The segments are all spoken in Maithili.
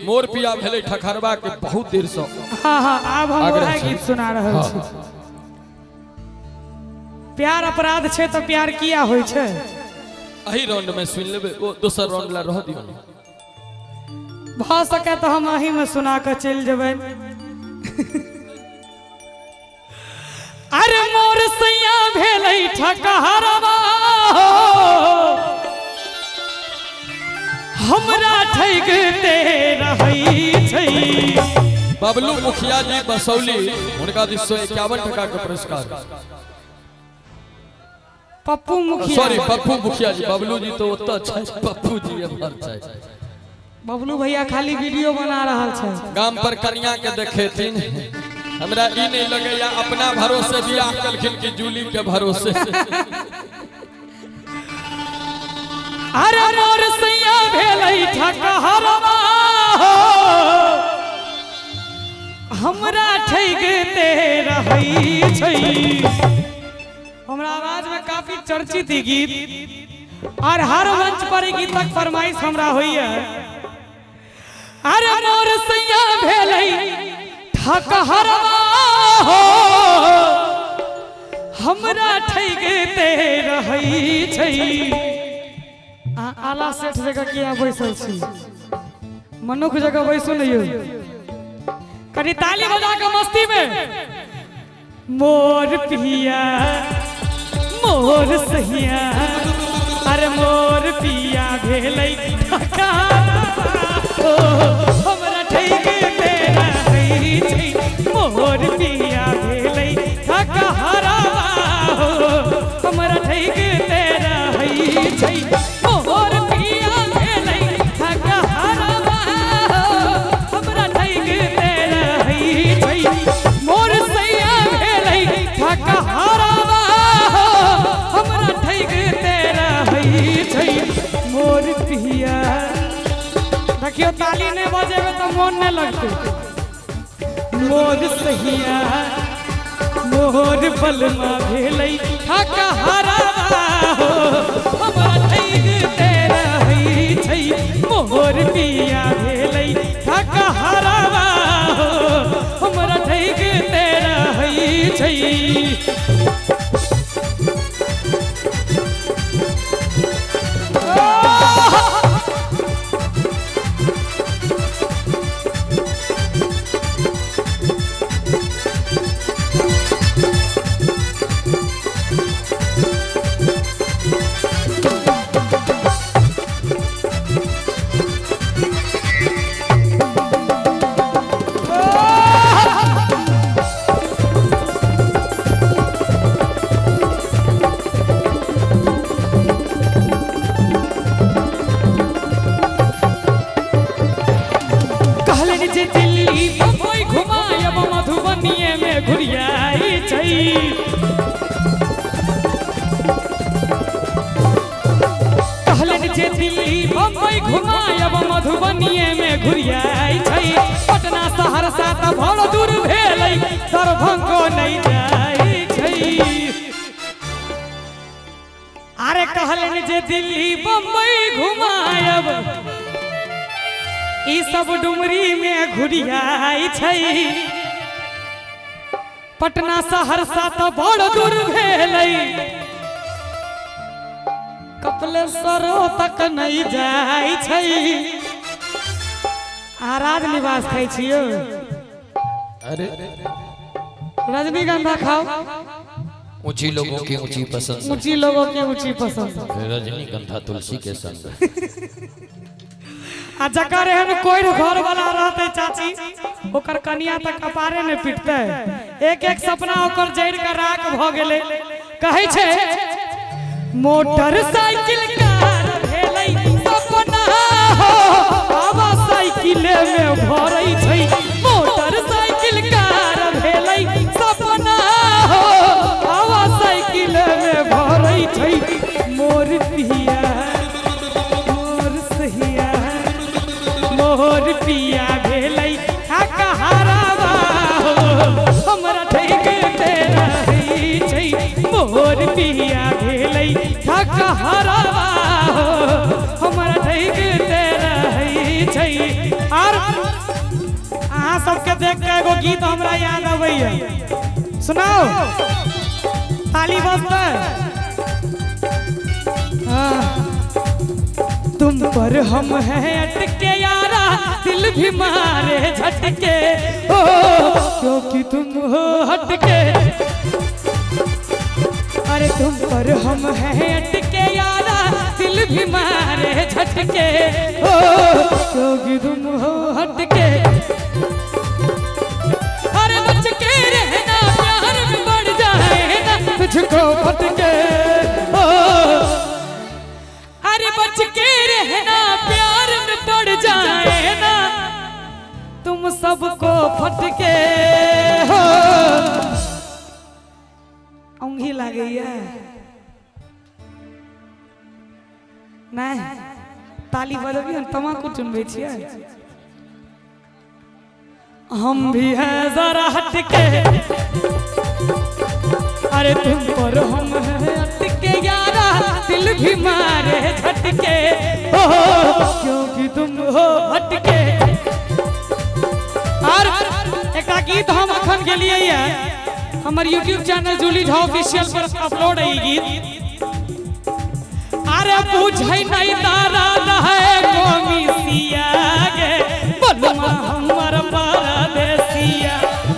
मोर पिया भेलै ठकहरवा के बहुत देर से। हाँ हाँ, आब हम आग्रह वएह छै। गीत सुना रहल हाँ। छी। प्यार अपराध छै तऽ प्यार किया होइ छै? एही राउंड में सुनि लेबै, ओ दोसर राउंड ला रह दियौ। भऽ सके तऽ हम अही में सुना कऽ चलि जेबै। अरे मोर सैया भेलै ठकहरवा हो, हमरा ठगिते रहै छै। बबलू मुखिया जी बसौली, हुनका दिस से 51 टका के पुरस्कार। पप्पू मुखिया, सॉरी पप्पू मुखिया जी, बबलू जी तो ओतऽ छै, पप्पू जी एम्हर छै। बबलू भैया खाली वीडियो बना रहल छै। गाम पर कनिया के देखेथिन, हमरा ई नहीं लगैया अपना भरोसे बियाह केलखिन कि जूली के भरोसे। अरे मोर सैया भेलै ठकहरवा हो, हमरा ठगिते रहै छै। हमरा आवाज में काफी चर्चित ई गीत और हर मंच पर ई गीतक फरमाइश हमरा होइए। अरे मोर सैया भेलै ठकहरवा हो, हमरा ठगिते रहै छै। आ आला सेठ जगह किया बैसल छी? मनुख जगह बैसू नहीं यौ। कनी ताली बजा के मस्ती में। मोर पिया मोर सहिया, अरे मोर पिया भेलै ठकहरवा हो, हमरा ठगिते रहै छै। मोर पिया भेलै ठकहरवा हो, हमरा ठगिते रहै छै। मोर पिया भेलै ठकहरवा हो, हमरा ठगिते रहै छै। मोर सैया भेलै ठकहरवा हो, हमरा ठगिते रहै छै। मोर पिया, देखियौ ताली नहि बजेबै तऽ मोन नहि लगतै। मोर सहिया मोर बलमा भेलै ठकहरवा हो, हमरा ठगिते रहै छै। मोर पिया भेलै ठकहरवा हो, हमरा ठगिते रहै छै। कहलनि जे दिल्ली बम्बई घुमायब, मधुबनीये में घुरियाई छै। कहलनि जे दिल्ली बम्बई घुमायब, मधुबनीये में घुरियाई छै। पटना सहरसा तऽ बड़ दूर भेलै, दरभंगो नहि जाइ छै। अरे कहलनि जे दिल्ली बम्बई घुमायब, ई सब डुमरी में घुरियाई छै। पटना सहरसा तऽ बड़ दूर भेलै, कपिलेश्वरो तक नहि जाइ छै। आ राज निवास खाइ छियौ? अरे रजनीगंधा खाओ। ऊंची लोगों की ऊंची पसंद, ऊंची लोगों की ऊंची पसंद, रजनीगंधा तुलसी के संग। आ जकर एहन कोई घर वाला रहते चाची, ओकर कनिया तऽ कपारे नहि पिटतै। एक एक सपना ओकर जड़ि के राख भऽ गेलै। कहै छै मोटरसाइकिल कार भेलै सपना हो, हवा साइकिले में भरै छै। मोटरसाइकिल कार भेलै सपना हो, हवा साइकिले में भरै छै। मोर पिया मोर सहिया मोर पिया भेलै ठकहरवा हो, हमरा ठगिते रहै छै। मोर पिया भेलै ठकहरवा हो, हमरा ठगिते रहै छै। आर सबके देख के एगो गीत हमरा याद अबैया, सुनाओ ताली बजतै। हाँ। तुम पर हम हैं अटके यारा, दिल भी मारे झटके, ओ क्योंकि तुम हो हटके। अरे तुम पर हम हैं अटके यारा, दिल भी मारे झटके, ओ क्योंकि तुम हो हटके। अरे बच के रहना प्यार में बढ़ जाए ना तुझको फटके, ओ अरे बच के रहना प्यार में पड़ जाए ना तुम सबको फटके हो। औंधी लागैया नहीं, ताली बजबियौ ने तमाकू चुनबै छियै। हम भी हैं जरा हटके, अरे तुम पर हम हैं अटके यारा, दिल भी मारे झटके, ओ क्योंकि तुम हो हटके। और एकटा गीत हम अखन गेलियै है, हमर YouTube channel Julie Jha official पर अपलोड है गीत। अरे बुझै नहीं तारा रहे गोमिसिया गे, बलुआ हमर परदेसिया।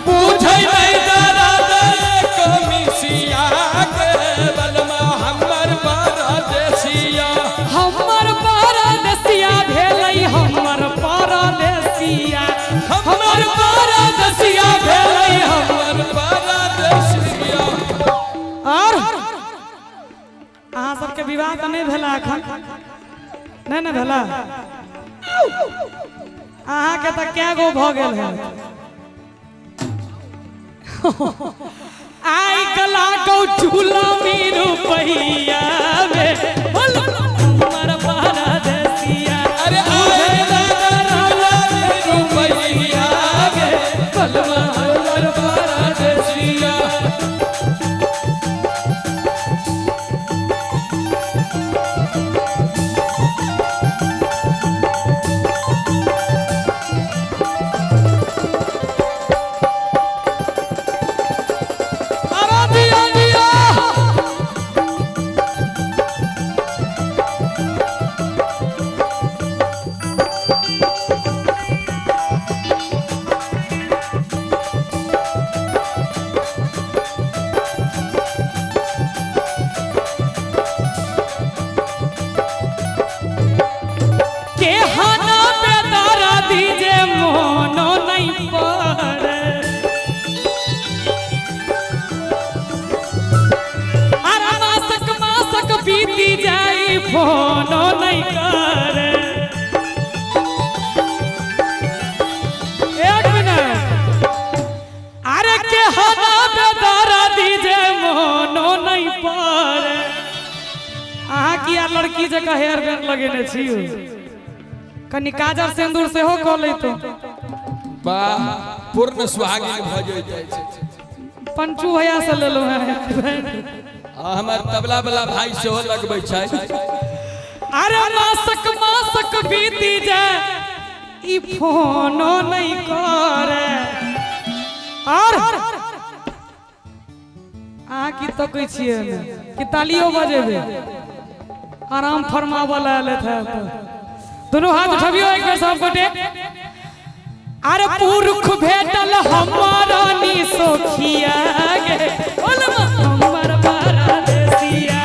बुझै नहीं तारा रहे गोमिसिया गे, बलुआ हमर परदेसिया। हमर परदेसिया भेलै हमर परदेसिया, हमर परदेसिया भेलै हमर परदेसिया। और अहाँ सबके विवाह तऽ नहि भेला एखन? नहि ने भेला? अहाँके तऽ कै गो भऽ गेल है। आइ कला गौ झूला में रुपैया में, हमर परदेसिया। अरे आइ कला में रुपैया में, बलवा हमर परदेसिया। अरे दिया दिया के हाना पे तारा दीजे मोनो नहीं पड़े। अरे मासक मासक बीती जाई फोनो नहीं करे। एक मिनट, अरे के हाना पे तारा दीजे मोनो नहीं पड़े। अहाँ किया लड़की जकाँ हेयर बैंड लगेने छी? कनि काजर सिंदूर सेहो कऽ लैतौ। वाह, पूर्ण सुहागिन भऽ जाइ छै। पंचू भैया से लेलहुँ हैं। आ हमर तबला वाला भाई सेहो लगबै छै। अरे मासक मासक बीती जाए ई फोनो नहीं करे। और अहाँ की तकै छियै कि तालियो बजेबै? आराम फरमाबऽ लए एलथि है तऽ दोनों हाथ उठबियौ एक बेर सब गोटे। अरे पुरुख भेटल हमर नी सोखिया गे, हमर परदेसिया।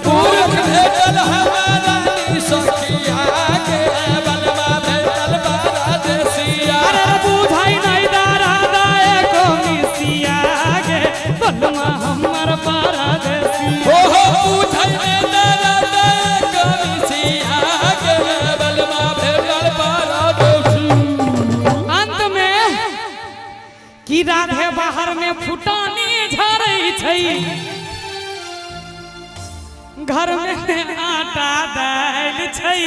पुरुख भेटल हमर नी सोखिया गे, बलवा भेटल परदेसिया। अरे बुझै नहीं दारा दाए गोमिसिया गे, बलवा हमर परदेसिया। ओहो बुझै नहीं दारा दाए गोमिसिया गे, बलवा भेटल परदेसिया। अंत में कि राधे बाहर में फुटानी झरै छै, घर में आटा दालि छै।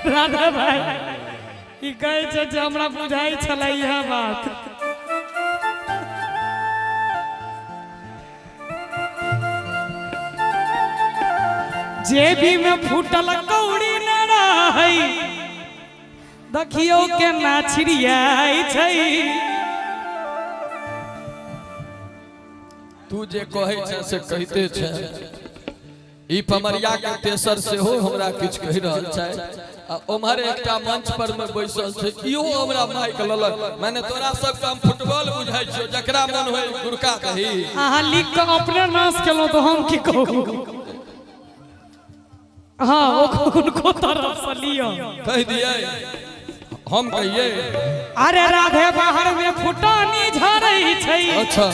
राधा भाई ई कहै छै जे हमरा बुझाइ छलै इएह बात। जेबी में फूटल कौड़ी न रहै, देखियौ केना छिड़ियाइ छै। तू जे कहै छै से कहिते छै। ई पमरिया के तेसर सेहो हमरा किछु कहि रहल छै। आ ओम्हर एकटा मंच पर में बैसल छै, इहो हमरा माइक ललक। माने तोरा सबके हम फुटबॉल बुझाइ छियौ, जकरा मन होय गुरका कही। अहाँ लिख कऽ अपने नाश केलहुँ तऽ हम की कहू। हाँ, ओ हुनको तरफ से लिअ। कहि दियै, हम कहियै। अरे राधे बाहर में फुटानी झरै छै। अच्छा,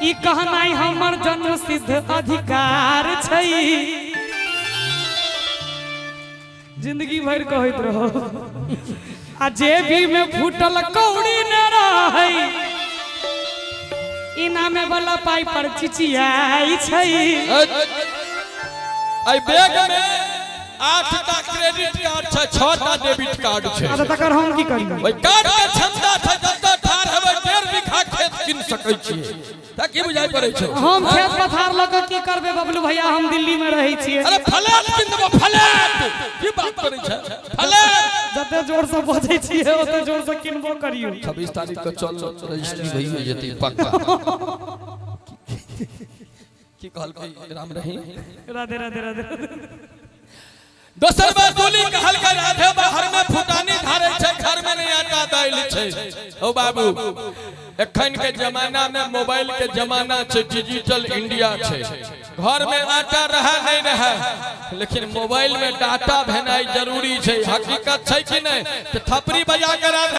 ई कहनाइ हमर जन्म सिद्ध अधिकार छै। जिंदगी भरि कहैत रहो। आ जेबी में फूटल कौड़ी न रहै, इनामे वाला पाई पर चिचियाइ छै। एहि बैग में 8टा क्रेडिट कार्ड छै, 6टा डेबिट कार्ड छै। आ तऽ तकर हम की करी? ओहि कार्ड के क्षमता छै, जतऽ ठाढ़ हेबै 1.5 बीघा खेत कीन सकै छियै। तऽ की बुझाइ पड़ै छै? हम खेत पथार लऽ कऽ की करबै बबलू भैया, हम दिल्ली में रहै छियै। अरे फ्लैट कीन देबो, फ्लैट। की बात करै छै? फ्लैट। जते जोर से बजै छियै ओते जोर से किनबो करियौ। 26 तारीख के चल रजिस्ट्री भइए जेतै पक्का। की कहलकै राम रहीम? राधे राधे राधे। दोसर बार गोली कहलकै राधे बाहर में फुटानी धारे छै, घर में नहीं आटा दालि छै। ओ बाबू, एखन के जमाना में मोबाइल के जमाना छै, डिजिटल इंडिया छै। घर में आटा रहा नहीं रहा, लेकिन मोबाइल में डाटा भेनाइ जरूरी छै। हकीकत छै कि नहीं? तो थपड़ी बजा के राधे